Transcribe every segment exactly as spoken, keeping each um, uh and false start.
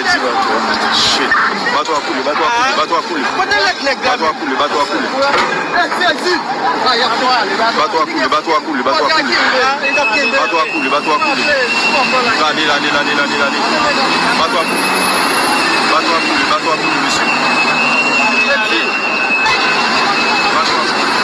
Shit. Bato a koule, bato a koule, bato a koule. Kote lòt nèg la? Bato a koule, bato a koule. Bato a koule, bato a koule, bato a koule. Bato a koule, bato a koule. Lale, lale, lale, lale, lale. Bato a koule. Bato a koule, bato a koule, mesye. Bato a koule.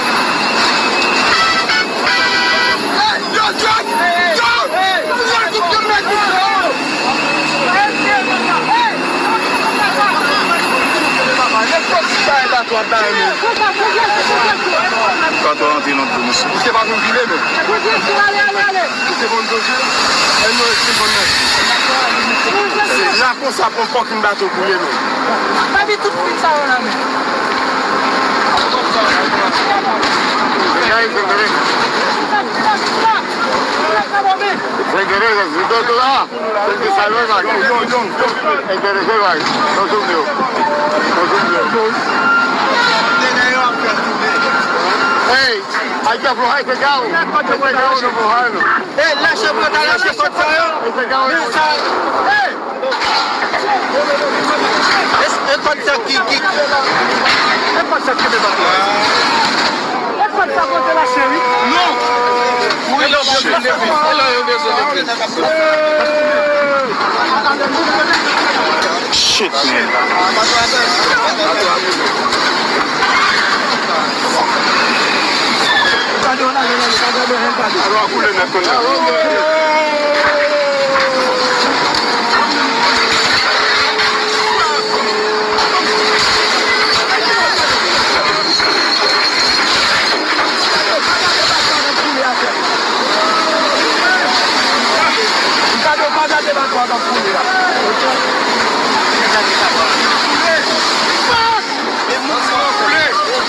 Patwon antre nan dlo, mesye. Misye pa konn vire, men. Misye konn doze. Anyway, misye konn nèg. La konsa pou fucking bato koule, men. Pa di tout moun sa yo la, men. Gade, gade. Gade, gade, gade. Hey, ay, te flo, ay, te gaw. Ay, te gaw, nou pou hay nou. Hey, lache banda, lache kòd sa yo. Ay, te gaw. Hey! E, e kòd sa ki, ki, e kòd sa ki te bat la. E kòd sa pote la cheri. Non. Wi, yo bezwen de plis. Yo bezwen de plis. Shit, man. Alò, koule nèt kounye a.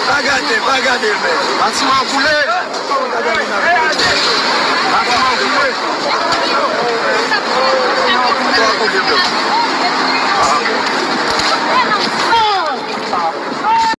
Pa gade, pa gade, men. Batiman an koule.